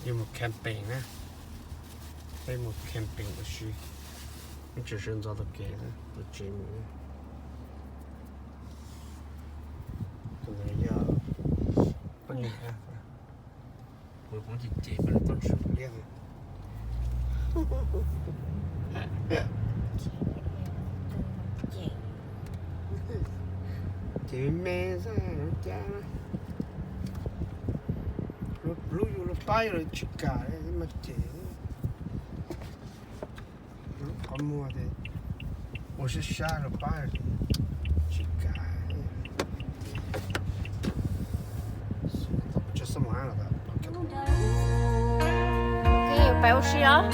Yuav mus camping na, peb mus camping ua si, peb tseem sawv ntxov tau kev, tus tsev mus, tus ntawd yog poj niam, kuv hmoov cem cem poj niam txoj ntshua liab. Ces me xwb cas, lub yus lub pab yus los tsis kam mas ces qhov muag ces ua sab sab lub pab tsis kam. Pais ua si os.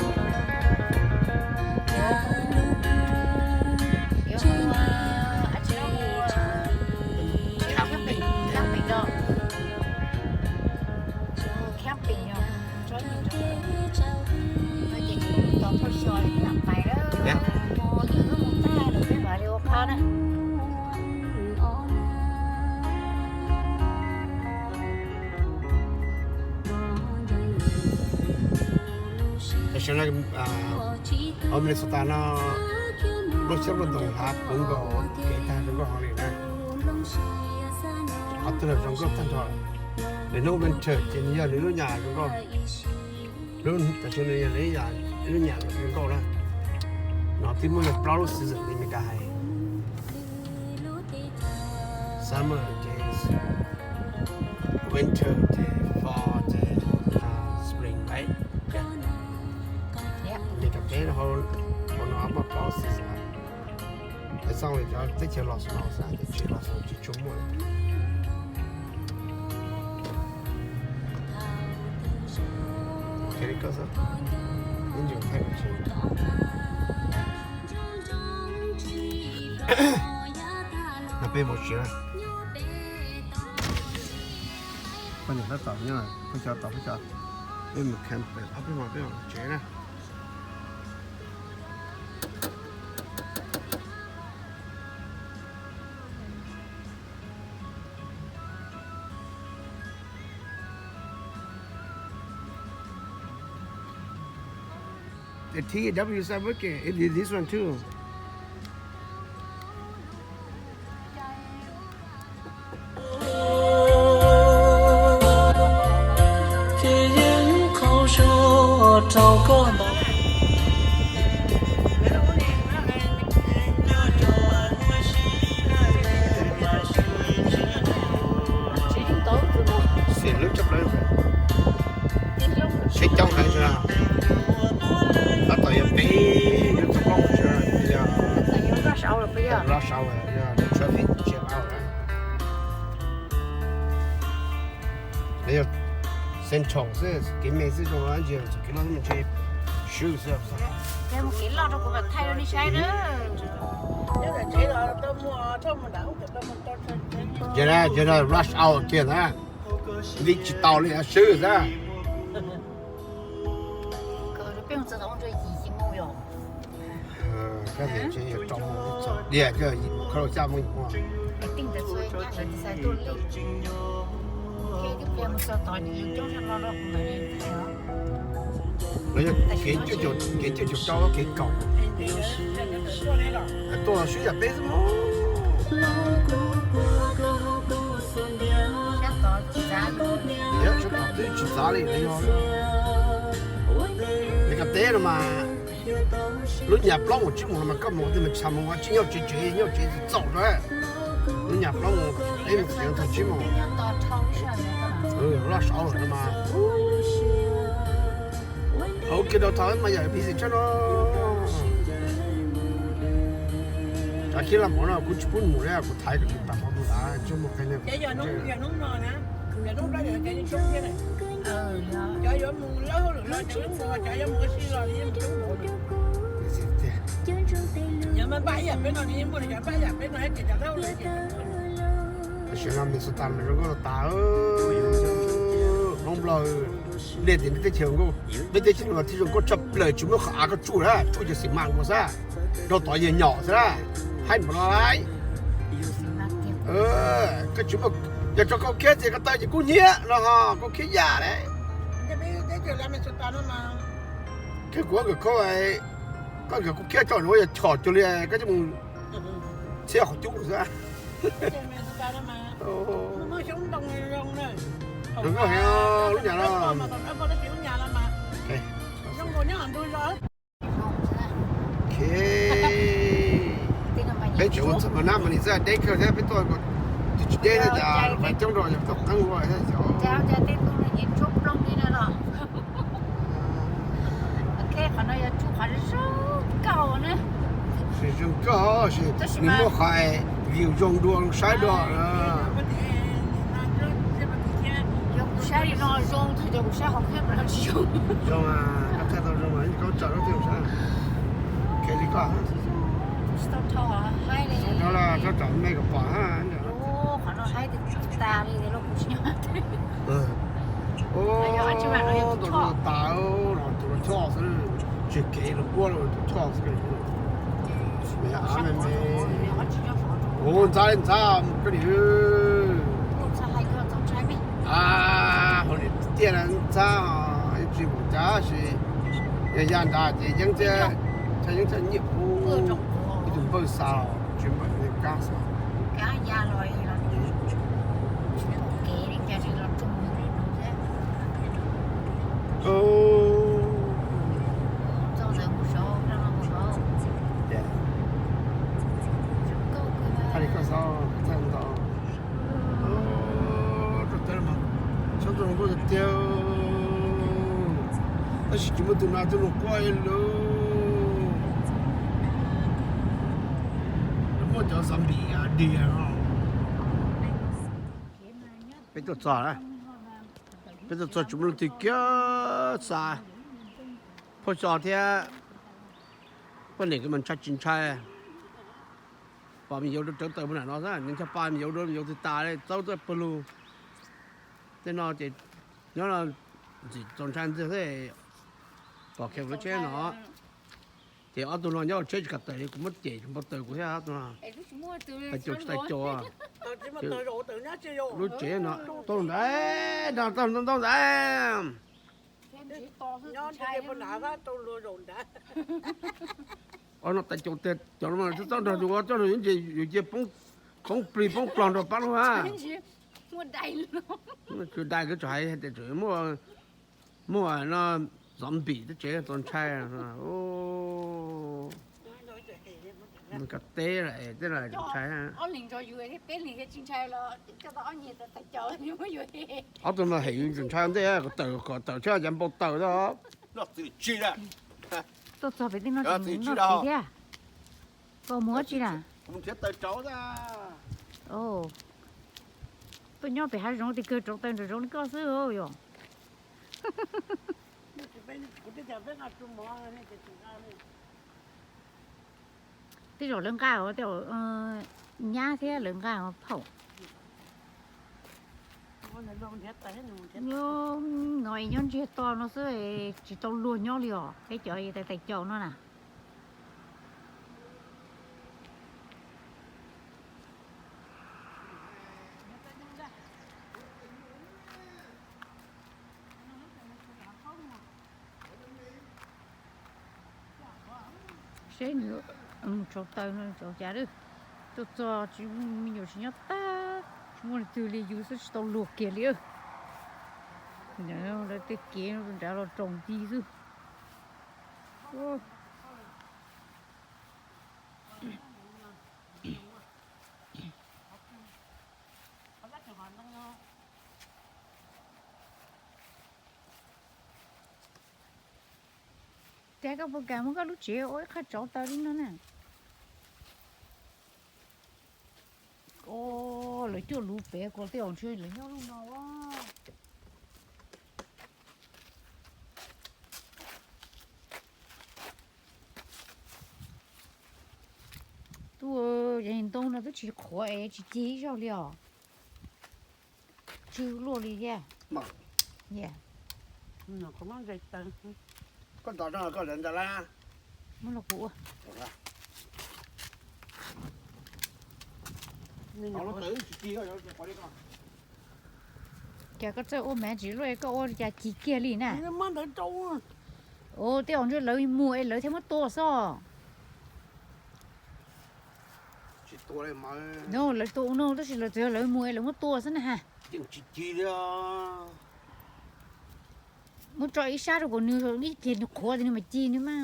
Camping, camping os. Camping os. Ces tsis tos thauj xyos li yam pais lawm. Nws lub mus tag lawm peb mam li ua phab na. Tam sim no hauv Minnesota no nplooj xiab nplooj ntoo hav puv nkaus kev tag zoo nkauj heev li na. Qhov twg los zoo nkauj tag nrho. Lwm hnub winter ces nws yog lwm lub nyam zoo nkauj. Lub tam sim no yog lub nyam zoo nkauj na. No twb muaj yog plaub lub season li Meskas hais. Summer ces, winter ces, fall ces, spring, right? Li kas peb hauv no muaj plaub season. Xav li cov teb chaws los xav, teb chaws los xav tsis tshua muaj. No peb mus tsev na. Poj niam tab tom nyob, peb cov tom peb cov, peb mus camp, peb mus tsev na. The T W is not working. It is this one too. Ces yeej qhau suab rau koj ntawd. Xiam lub coj plaub, sib coob heev, tab tom yog peb lub txoj plaub, yog rush hour, yog traffic jam hour. Yog central xwb, kev me xwb zoo, ntsia txoj kev loj me ntsis swb xwb. Kev loj rau kuv mam thaij rau nej saib na. Ces na, ces na rush hour kiag na, nti tsis tau li swb xwb. Koj tias tsev yog rau mus txog diam, koj los xya moo ua. Los yog kev cuaj caum, kev cuaj caum rau kev kaum. Tuaj swb yam peb xwb mog. Sab tod twb tsis txav li los yog li koj teb no mas. Lub nyam plaub mus tsib moos no mas koj mus twg mas tsis tas mus ua tsis nyob tsev tsev, nyob tsev txaus rau. Lub nyam plaub mus, peb mus tsev txog tsib moos. Loj saud lawm no mas. Ok, downtown mas yam busy tshaj no. Tsam khib laj mov no kuv tsis pub mus li, kuv thaiv kom tsis tas qhov tus dav tsis muaj qee leej. Tam sim no Minnesota mas zoo nkauj tas, Hmoob Nplog dej tim teb chaws nkauj, peb teb chaws no thiaj zoo nkauj tshaj plaws, tsis muaj qhov av koj tsuj na, tsuj cov xim mas ua xwb, rau tod yog nyom xwb na, haib npaum no lawm. Koj tsis muaj, yog tso kaus khiab ces koj taw ces kub hnyiab no ho kaus khiab yam lawm. Koj kuv nkawd kho, koj nkawd kuv khiab tso nuav yog chom cuag li koj coj mus txhiab qhov cub xwb. Zoo nkauj heev lub nyam no. Peb tseem ua txoj nab mas nis txoj deb kawg thiab peb tuaj tus tsis deb thiab cas fais coob rau yog tau qeeb ua thiab. Zoo nkauj, nws muaj qhov view zoo dua, saib dua. Zoo, koj thaij tau zoo mas koj tso rau tej saib. Khe li koj, tso rau me kom pom. Tus no tas, tus no choj xwb, tsis kev los ua los tus choj xwb. Ua ntxhab ntxhab koj niam. A, hauv niam tiaj na ntxhab, yeej tsis mus cas sis yog ya nrad ces yeeb thiab, yeeb thiab nyiaj ub, ib tug npawj xa los tsis npawj kab xa. Thaij li koj xav thaij ntau. Rau tawv mas tshab tau zoo nkauj tiag tiag, tab sis tsis muaj tus nas tuaj nug quaj li. Muaj cov zombie dig. Peb tuaj txog, peb tuaj txog tsis muaj leej twg kiag xa. Phauj Xyo thiab poj niam kuj mas ntshai tsis ntshai. Pom me nyuam rau rawv taws puag nram no xwb, nws nrog pab me nyuam dua, me nyuam twb tas li, txaub tuaj pawg lug. Tej no ces nyob ntxim txaus ntshai ntxiag xwb. Pom kiag lub tsheb no ces ob tug no nyob hauv tsheb tsis kam tawm li, kuv muab cem npau taws kuv thiab ob tug no. Tais caus tsis tais caus. Lub tsev no tau ntawd no, tau ntau ntau ntawd. Ob no tais caus tiag, cov no txhob nrog yus ua, coj nrog yus ces yus cia poob plig poob plog nrog pab lub hab. Tsis dai, koj tseem hais tias tseem muaj, muaj no zombie tej tsev txaus ntshai. Mus koj teb lawm, tej no tseem ntshai. Ob tug no hem yus tseem ntshai ntej, kom tawm, kom tawm tsheb cas npau taws. Tuaj txog pem tej no tsis noj txiv thiab. Koj mus dab tsi na? Tuaj nyob pem hav zoov ces kawg rauv taws nram zoov li koj xwb yom. Tej zaum lawv nqa, tej zaum nyab thiab lawv nqa phauj. No nyob ntsiag to no xwb, tsis tau luag nyob li os, peb cov tais caus no na. Seb nws mus rauv taws no rauv cas lawm. Tuaj txog tsis, me nyuam tsis nyob tag, tsis muaj leej twg li, yus xwb tsis tau luag kiag li. Lawv tej kev no nrad los raus nti xwb. Cas koj puas kam muab koj lub tsev ua ib qho tsauv taws li no na? O, lawv cuaj luv pem ko tej zaum ntshe lawv nyob lub no. Tuaj, yog ntoo no twb tsis qhuav es tsis cig ib zaug li os. Tsw luaj li thiab. Koj tos koj lawv ntawd lawm. Muab los kuv ua. Cas koj txawj ua magic luaj, koj ua li cas ci kiag li na? Ua tej zaum ntshe lawv mus es lawv thiaj muab tua xwb. No lawv tua ua no tab sis lawv txawm yog lawv mus es lawv muab tua xwb na ha. Muab tso ib sab rau kom nws ib pliag nws qhuav tias nws mam ci nws mas.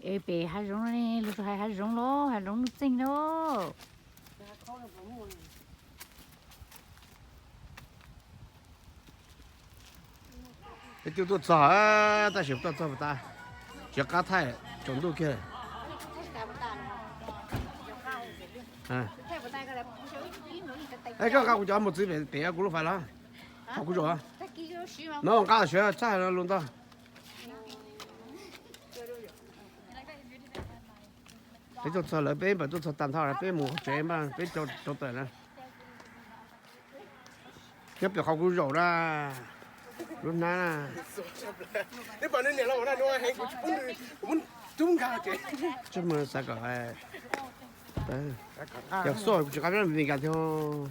Es pem hav zoov ne, lug hais hav zoov los hav zoov nuj txeeg na. Peb twb tuaj txog, tab sis tuaj txog puas tas, tsis qab thaij tsaus ntuj kiag. Koj nqa kuv cov mos txwv pem kuv lub fais los, qhov kuv zaum. No nqa siav txhaj lus ntau. Peb tuaj txog lawm, peb mam tuaj txog tag nrho peb mus hauv tsev mas peb rau tawm na. Nyob pem qhov kuv zaum na, lub hnab na. Tsis mus xav kom, yog xoj kuv tsis qab peb Meskas thiab.